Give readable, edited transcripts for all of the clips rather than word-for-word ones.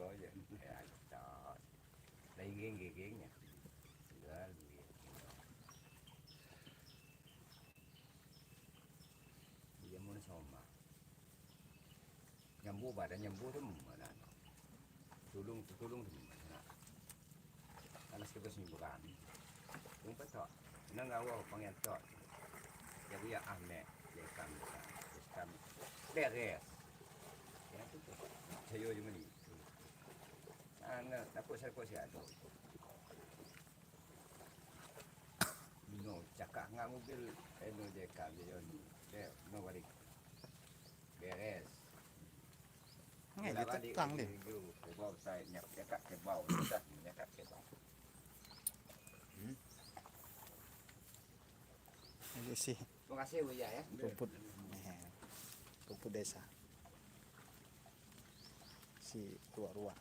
Harga je. Ya, tak. Lain geng-gengnya. Jual duit. Dia mau sama. Nyambu badan nyambu tu mana? Tulung tu mana? Karena sekitar semingguan. Tunggu betul. Nang awak panggil tok. Jadi ya Ahmed, dia kami, beres. Ya tu. Saya je ni. Ana takut saya kau siap tu. No cakap dengan mobil, no dia kami dia ni. Dia no balik. Beres. Ngai dia tetang dia. Kebau saya nyak cakap kebau, dah cakap kebau. Ini sih. Terima kasih Buya ya. Rumput. Rumput desa. Si rua-rua.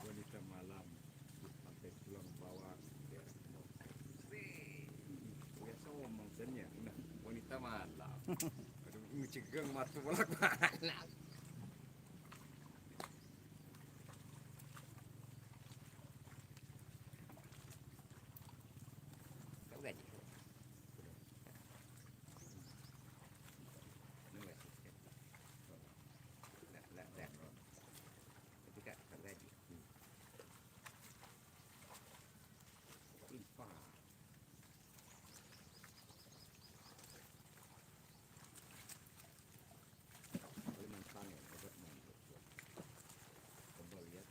Wanita malam sampai pulang bawang dia. Biasa omong sennya wanita malam. Aduh, ngecegang mata bolak-balik. Kau gaji. Lah. Tapi tak gaji. Infak. Kalimantan ya, agak mantap. Coba lihat.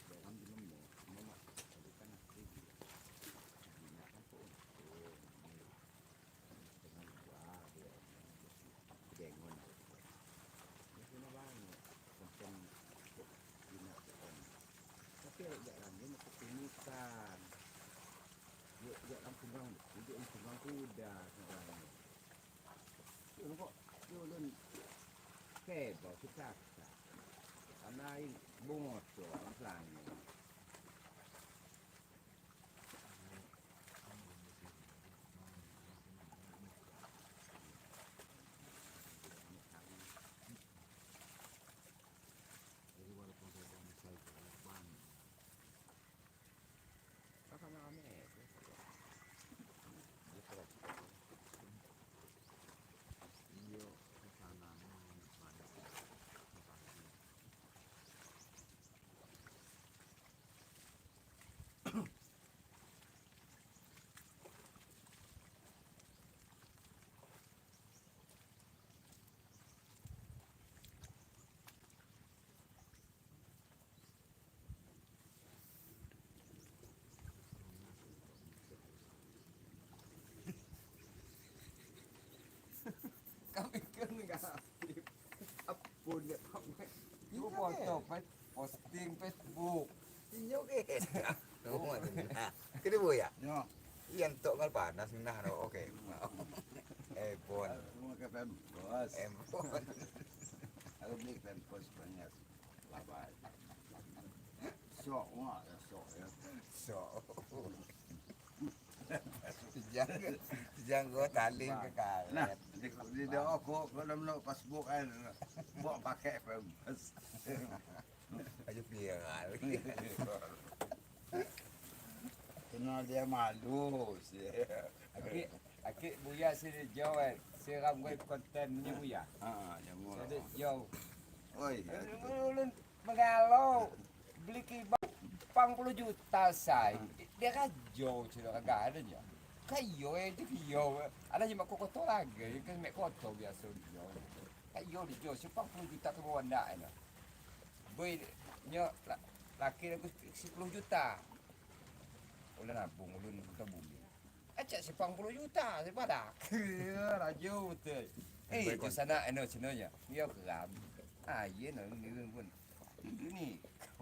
Dalam di nemu, mama, tapi kan asli dia. Gina kan tuh, dengan gua dia, dengon. Dia kena banget, konten gina tuh. Tapi jalan dia nak ketunikan. Dia jalan tunggang, dia tunggang kuda sebenarnya. Dia kok dia ulun kebau kita. Karena ini bungoto orang. Jadi walaupun saya saya bang, Apa namanya? iyo kesana banyak. Kami kan enggak aktif. Apa dia Itu foto posting Facebook. Inyo ke. Kini bu ya? Yo, Iyan tok ngal panas nah no oke. Ebon. aku ke Pempos. Ebon. Aku beli Pempos banyak. Bapak. Sok wah, sok ya. So. Jangan jangan tali ke karet. Nah, di doa kok kalau nak Facebook kan, buat pakai Pempos. Aja viral. Kenal dia malu sih. Akik akik Buya sini jauh eh. Seram gue konten ni Buya. Ah, jamu. Sini jauh. Oi, Ulun mengalau beli kibau 40 juta say. Dia kan jauh cina kagak ada nya. Kayo eh dia kayo. Ada je mak kotor lagi. Kan mek kotor biasa dia. Kayo dia jauh 40 juta ke bawah ndak ni. Boy nya laki aku 10 juta. Ulun nabung ulun ke bumi. Acak 90 juta sepadak. Laju betul. Eh, itu sana eno cinonya. Dia keram. Ah, ye no ni pun. Ini.